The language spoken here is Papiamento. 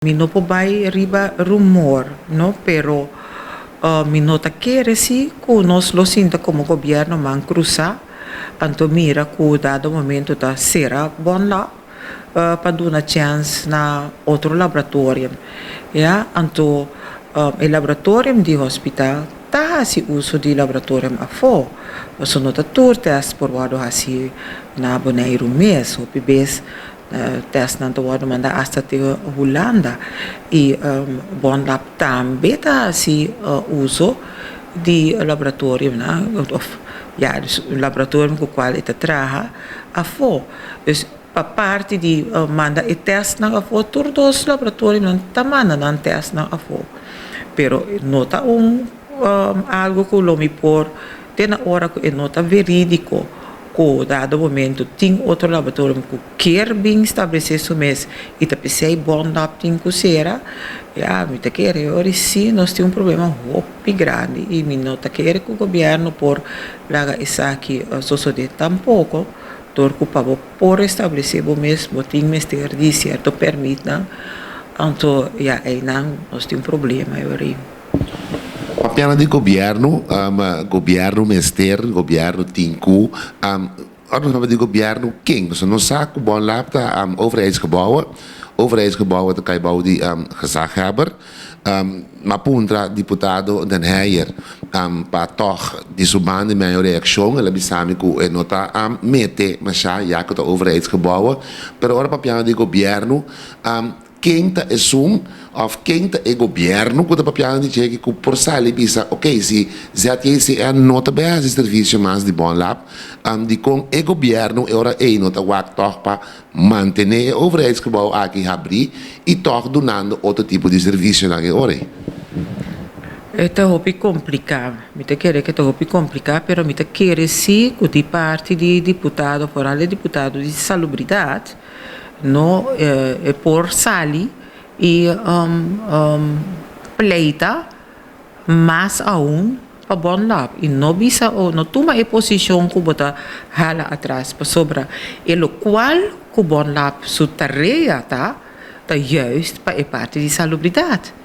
Mi no por bai riba rumor, no, pero mi no ta kere si ku nos lo sinta komo gobièrnu man krusá, anto mira ku dado momento ta sera Bonlab pa duna chèns na otro laboratorium. Ya, anto e laboratorium di hospital ta hasi uso di laboratorium afó, pasobra no ta tur tèst por wòrdu hasi na Boneiru mes. Hopi bes testnan ta wòrdu mandá asta te Hulanda i Bonlab tambe ta hasi uso di laboratorionan òf ya laboratorium ku kual e ta traha afó. Dus pa parti di manda e testnan afó, tur dos laboratorionan ta manda nan testnan afó. Pero no ta un algu ku lo mi por te na ora ku e no ta verídiko ku dado momento tin otro laboratorium ku kier bin establesé su mes i ta p'esei Bonlab tin ku sera, ya, mi ta kere ora sí nos tin un problema hopi grandi i mi no ta kere ku gobièrnu por laga esaki sosodé tampoko, dor ku pa bo por establesé bo mes bo tin mester di sierto pèrmitnan, anto ya einan nos tin un problema e ora ei. Papiando di gobièrnu, gobièrnu mester, gobièrnu tin ku, ora nos papia di gobièrnu, ken? Pasobra nos sa ku Bonlab ta overheidsgebouwen, overheidsgebouwen ta kai bou di gezaghebber. M'a puntra diputado Den Heyer pa tòg di su banda mi haña un reakshon, el a bisa mi ku e no ta mete mashá ya ku ta overheidsgebouwen, pero ora papiando di gobièrnu, Ken ta esun of ken ta e gobierno cu ta papiando di dje cu por sali bisa ok si ZJCN no ta bay haci servicio mas di Bonlab dicon e gobierno e ora ey no ta wak tog pa mantene e overheidsgebouw aki habri y tog dunando otro tipo di servicionan e ora ey? E ta hopi complica. Mi ta kere cu e ta hopi complica pero mi ta kere si cu di parti di diputado foral e diputado di salubridad No e por sali i pleita mas aun pa Bonlab i no bisa o no tuma e posishon ku bo ta hala atras pasobra e lokual ku Bonlab su tarea ta ta juist pa e parti di salubridat.